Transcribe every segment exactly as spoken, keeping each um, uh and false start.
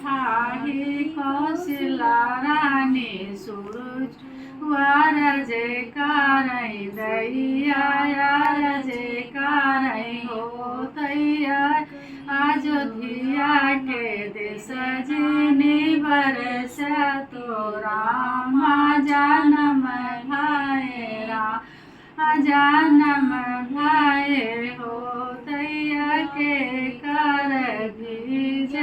आही कौशिला रानी सूरज वार जयकार, दैया यार जयकार हो दैया। अयोध्या के देश जिनी बरस तो रामा जनम भए राम। जनम भए हो दैया के कर भीज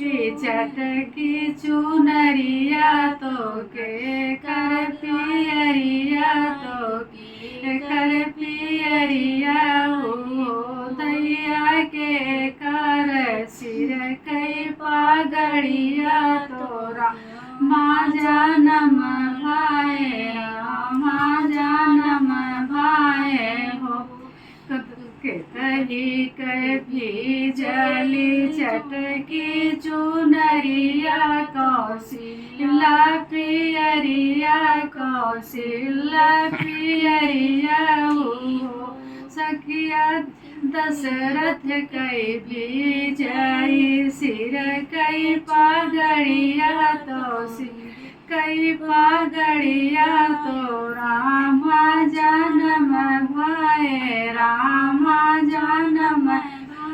ई चटकी चुनरिया तो के कर पियरिया तो के कर पियरिया हो दैया के कर सिर कई पगड़िया तोरा मा जनम भए रामा जनम भए हो। के कही के भीजली चटकी चुनरिया कौशिला पियरिया कौशिला पियरिया हो। सखिया दशरथ कई भीजई सिर कई पगड़िया तो सिर कई पगड़िया तो रामा जनम भए रामा जनम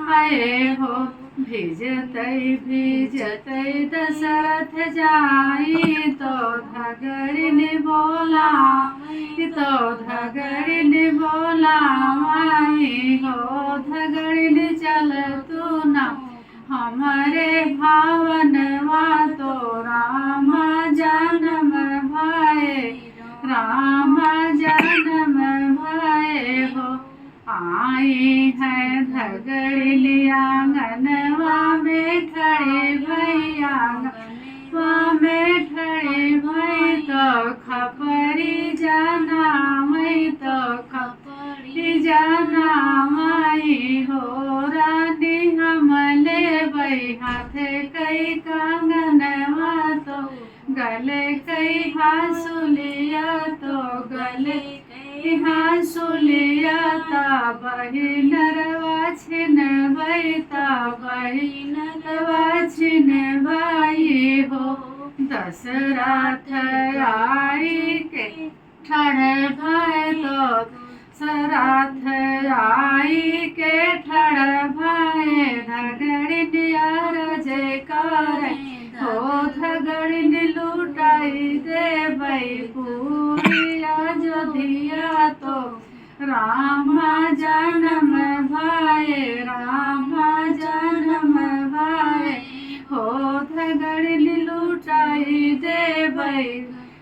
भए हो। भीजतई भीजतई दशरथ जाई तो धगड़िन बोलावई तो धगड़िन बोलावई हो। धगड़िन चल तू ना हमरे भवनवा तो रामा जनम भए रामा जनम भए हो। आई है धगड़िन आंगनवा में ठड़े भई आंगनवा में ठड़े भई तो खपरी जनमई तो खपरी जनमई हो। रानी हम लेबई हाथे कई कंगनवा तो गले कई हासुलिया तो गले कई हासुलिया ता बहिनरवा छिनबई ता बहिनरवा छिनबई हो। दशरथ आई के ठड़ भए तो दशरथ आई के ठड़ भए धगड़िन अरज करे हो। धगड़िन लुटाई देबई पूरी अयोध्या तो रामा जनम भए रामा जनम भए हो। धगड़िन लुटाई देबई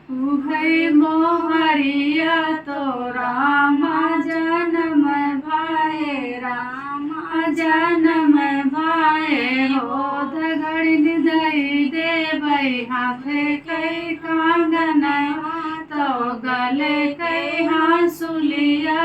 उहई मोहरिया तो रामा जनम भए रामा जनम भए हो। धगड़िन दई देबई हाथे कई कंगनवा तो गले कई हासुलिया